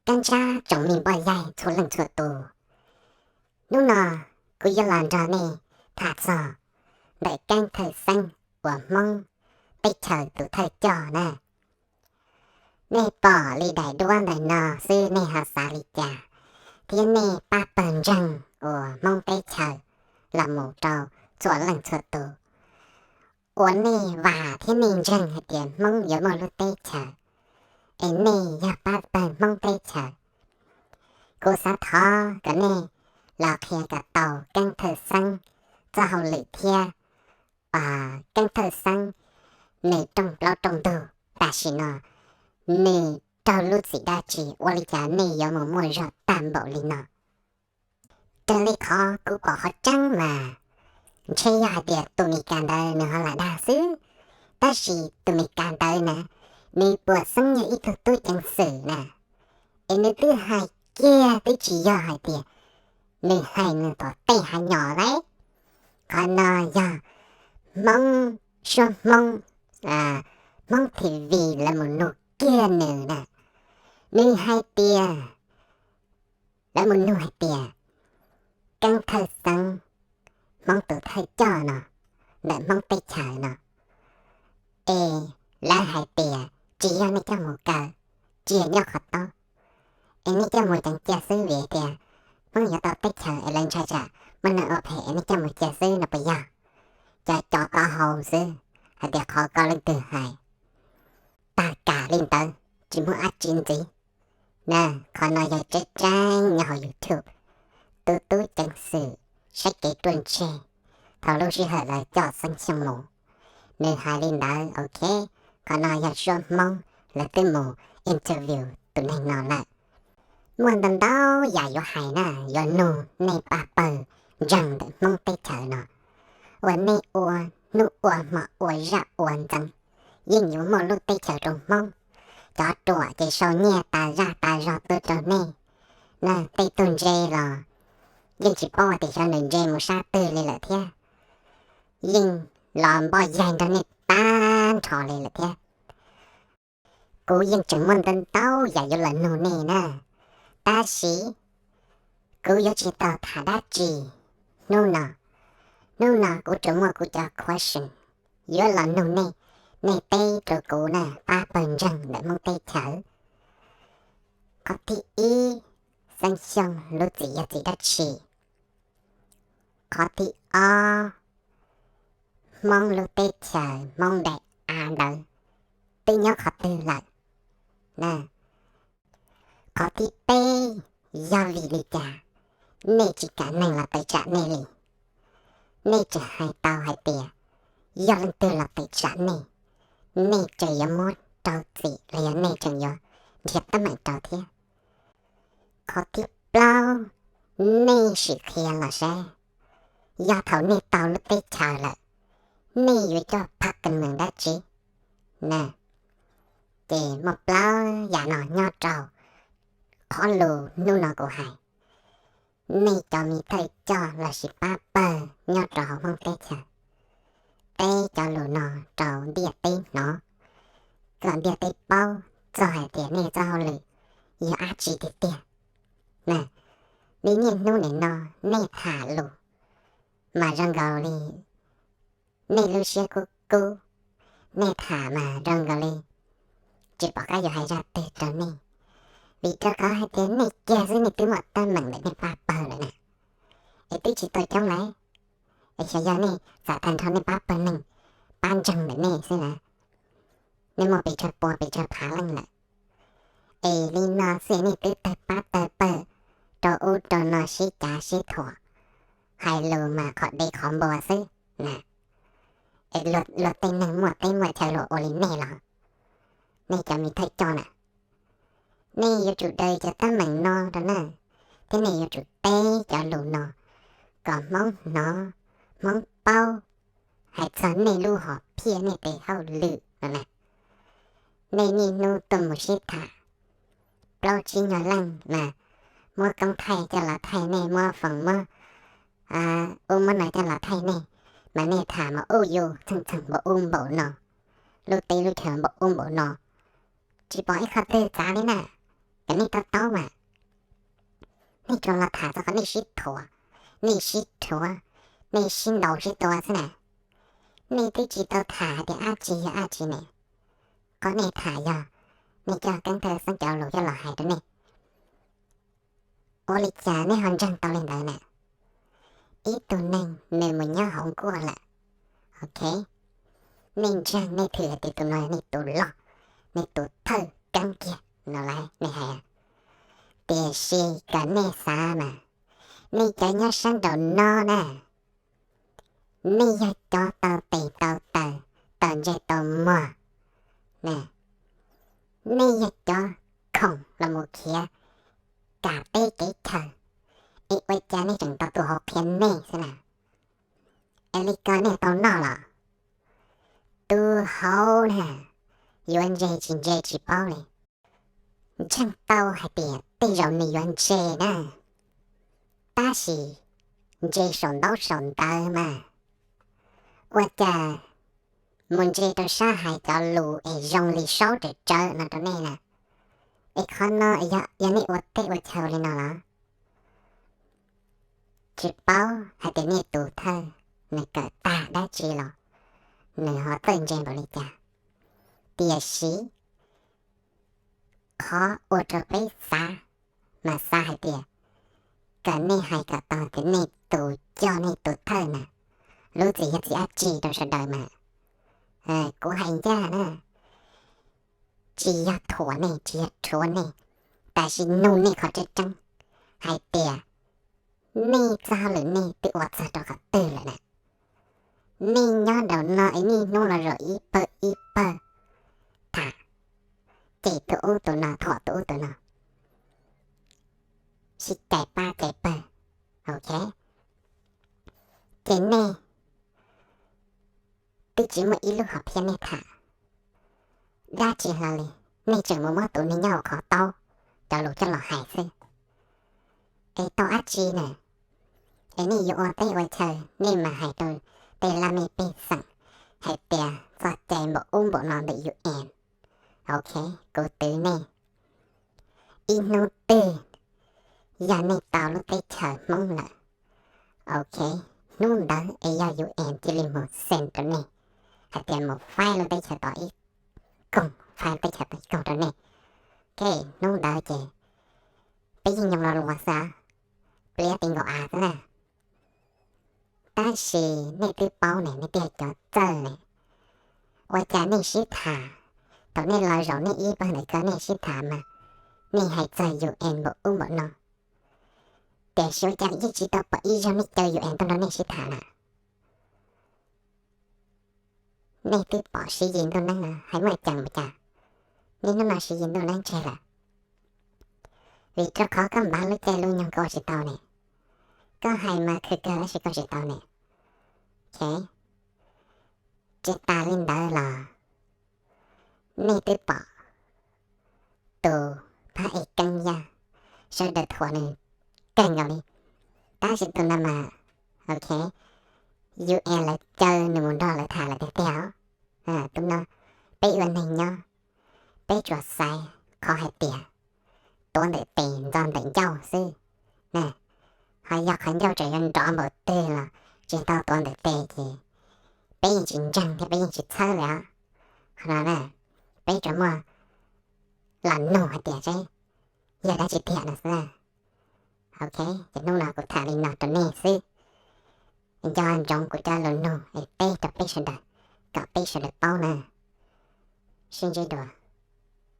Kab ntsab tsoom me npoj yaig txhua leej txhua tus, hnub no kuv yuav los nrog nej tham txog ntawm keeb thawj xeeb uas Hmoob teb chaws tus thawj coj na. Nej pom li daim duab ntawm no xwb nej ho xav li cas, thiab nej pab pawg ntseeg uas Hmoob teb chaws los mus rau txhua leej txhua tus, uas nej vam thiab nej ntseeg hais tias Hmoob yuav muaj lub teb chaws, es nej yog pab pawg Hmoob teb chaws. Kuv xav thov kom nej los qhia kom tau keeb thawj xeeb txoj hauj lwm thiab keeb thawj xeeb nws rooj plaub rooj ntug tam sim no nws raug lub txim dab tsi ua li cas nej yuav mus muaj zog tag npaum li no. Raws li qhov kuv pom qhov tseeb mas ntshe yog hais tias tus Meskas ntawd nws ho lam dag xwb, tab sis tus Meskas ntawd na, nws puas xeeb yog ib tug tub ceev xwm na, es nws twb hais kiag twb tsis yog hais tias nws hais nws tom tej hav nyom lawm. Qhov no yog Hmoob suab Hmoob, Hmoob T V lawv mus nug kiag nws na, nws hais tias, lawv mus nug hais tias keeb thawj xeeb Hmoob tus thawj coj no ntawm Hmoob teb chaws no, es lawv hais tias tsis yog nej coj mus kaw, tsis yog nyob qhov taub, es nej coj mus ceev cia xwb vim tias Hmoob yuav tau teb chaws es lawv ntshai tsam muaj neeg ua phem es nej coj mus cia xwb no puas yog? Cov cov taub hau xwb hais tias qhov koj leej twg hais, tag kam li ntawd, tsis muaj dab tsi ntxiv. Na, qhov no yog tseeb tseeb nyob hauv YouTube, tus tub ceev xwm saib kev ruaj ntseg thaum lub sij hawm lawv coj Xeeb Xyooj mus, nws hais li ntawd, ok. Qhov no yog suab Hmoob lawv twb mus interview tus neeg no lawm. Muaj ntau ntau yam yuav hais na, yuav nug nej pab pawg ntseeg ntawm Hmoob teb chaws no, uas nej ua hnub ua hmo ua zaj ua ntxeev, yeej yuav muaj lub teb chaws rau Hmoob. Cov ruam ces sau nyiaj tas zaj tas zog tuaj rau nej na, tej tug ntse los yeej tsis paub hais tias xyov nws ntse mus sab twg li lawm thiab, yeej los npoj yaig nrog nej tag nrho li lawm thiab. Kuv yeej tseem muaj ntau ntau yam yuav los nug nej na, tab sis kuv yuav tsis tau tham dab tsi hnub no. Hnub no kuv tsuas muaj kuv cov question yuav los nug nej, nej teb rau kuv na pab pawg ntseeg ntawm Hmoob teb chaws. Qhov thib ib, Xeeb Xyooj lub txim yog txim dab tsi? Qhov thib ob, Hmoob lub teb chaws Hmoob daim av ntawd twb nyob qhov twg lawm? Qhov thib peb, yog vim li cas nej tsis kam neeg los tawm tsam nej li? Nej tseem hais tau hais tias yog leej twg los tawm tsam nej, nej tseem yuav muab rau txim los yog nej tseem yuav nrhiav teeb meem rau thiab? Qhov thib plaub, nej sim qhia los saib, yog thaum nej tau lub teb chaws lawm, nej yuav coj phab kas mees dab tsi na? Ces muaj plaub yam no nyob rau qhov lus hnub no kuv hais. Nej cov me thawj coj los sis pab pawg nyob rau hauv Hmoob teb chaws, teb cov lus no rau ntiaj teb hnov, kom ntiaj teb paub txog hais tias nej txoj hauj lwm yog dab tsi tiag tiag. Nej niaj hnub nim no nej tham lus mas zoo nkaus li nej lub siab kub kub, nej tham mas zoo nkaus li tsis pom qab yuav hais zaj twg rau nej, vim rau qhov hais tias nej kiag xwb nej twb muaj teeb meem ntawm nej pab pawg lawm na, es twb tsis tau coob lawm, es xyov yog nej txawm tag nrho nej pab pawg neeg, pab ntseeg ntawm nej xwb na, nej muaj pes tsawg pua pes tsawg phav leej lawm. Es li no xwb nej twb tawg pab tawg pawg rau ub rau no sib cav sib thuam, hais lus mas qhov dev qhov npua xwb na. Es luag tej neeg muaj teb muaj chaw luag ua li nej los, nej cov me thawj coj na, nej yuav tsum daws cov teeb meem no rau na, thiab nej yuav tsum teb cov lus no kom Hmoob hnov, Hmoob paub hais txog nej lub hom phiaj nej tes hauj lwm no na. Nej niaj hnub tuaj mus sib tham, plaub tsib nyuag leej mas muab koob thaij coj los thaij nej, muab foos muab ub muab no coj los thaij nej, mas nej tham mas ub yus txheej txheem npaum ub npaum no, lub teb lub chaw npaum ub npaum no, tsis pom ib qho twg txav li na. Kom nej to taub mas, nej tsuas los tham txog qhov nej sib thuam, nej sib rhuav, nej sib ntaus sib tua xwb na. Nej twb tsis tau tham hais tias dab tsi yog dab tsi ne. Qhov nej tham yog nej coj Keeb Thawj Xeeb cov lus coj los hais rau nej. Ua li cas nej ho ntseeg tau li ntawd na? Ib tug neeg nws mus nyob hauv nkuaj lawm, ok, nej ntseeg nej thwm hais tias tus no yog nej tus loj, nej tus thawj keeb kiag no lawm nej hais. Tiam sis kom nej xav mas, nej cov nyob sab nraum no na, nej yog cov tau tes tau taw, tau ntsej tau muag, nej yog cov khoom los mus khiav kam teb kev chaw, es ua cas nej tseem tau tuaj hauv qhia nej xwb na? Es li ko nej tau noj los? Tus hauv na, yuav ntse tsis ntse tsis paub li. Ntseeg tau hais tias tej zaum nws yuav ntse na, tab sis ntse saum ntaub saum ntawv mas, ua cas mus ntse rau sab hais cov lus es zoo li saub rawm tsawv no rau nej na. Es qhov no yog nej ua teb ua chaw li no los? Tsis paub hais tias nej tus thawj nws kawm tag dab tsi los nws ho txawj ntse npaum li cas. Tiam sis qhov ua rau peb xav mas xav hais tias kom nej hais kom tau tias nej tus coj nej tus thawj na, lub txim yog txim dab tsi rau sawv daws mas, kuv hais ncaj na, tsis yog thuam nej tsis yog rhuav nej, tab sis nug nej qhov tseeb tseeb hais tias nej txoj hauj lwm nej twb ua txog rau qhov twg lawm na? Nej nyob nraum no es niaj hnub los zaum ib pawg ib pawg tham, cem tus ub tus no, thuam tus ub tus no, sib cais pab cais pawg, ok, ces nej twb tsis muaj ib lub hom phiaj nej tham dab tsi hlo li, nej tseem mus muab tus neeg nyob hauv qhov taub cov lus coj los hais xwb. Es tau dab tsi na? Es nej yuav ua teb ua chaw nej mas hais rau tej laj mej pej xeem hais tias txoj cai npaum ub npaum no ntawm UN. Ok, kuv twv nej, ib hnub twg yog nej tau lub teb chaws Hmoob lawm, ok, hnub ntawd es yog UN cia li mus xees rau nej hais tias mus faib lub teb chaws tod ib koog, faib lub teb chaws tod ib koog rau nej. Ces hnub ntawd ces peb yeej nyoos los luas xwb, pliab ti nkaus av xwb na. Tab sis nej twb paub ne, nej twb yog cov txawj ne, ua cas nej sib tham, thaum nej los zaum nej ib pawg ntawm ko nej sib tham mas nej hais txog UN npaum ub npaum no, tiam sis ua cas yeej tsis tau pom ib zaug nej caw UN tuaj nrog nej sib tham na? Nej twb pom Siv Yis ntuj neeb no hais muaj ceem npaum cas, niaj hnub no Siv Yis ntuj neeb tseg lawm. Vim rau qhov koj npav lub caij lub nyoog koj ua tsis tau ne. Koj hais mas khwv kawg tab sis koj tsis tau ne. Ok, tsis tas li ntawd los nej twb pom tus Phab Ej Keeb Yaj, sawv daws thuam nws kawg nkaus li, tab sis tus no mas, ok, UN lawv caw nws mus nrog lawv tham lawm tiag tiag os. Tus no peb ua neeg nyob, peb tsuas xaiv qhov hais tias tuav ntawm tes ntxo ntawm ncauj xwb. Ho yog qhov ncauj tseem yuav nrov npaum twg los tsis tau tuav ntawm tes ces peb yeej tsis ntseeg thiab peb yeej tsis txhawb li os. Qhov no na, peb tsuas muaj los nug hais tias seb yog dab tsi tiag no xwb. Ok, ces hnub no kuv tham li no rau nej xwb. Nco ntsoov kuv cov lus nug es teb rau peb sawv daws, kom peb sawv daws paub na. Sib ntsib dua.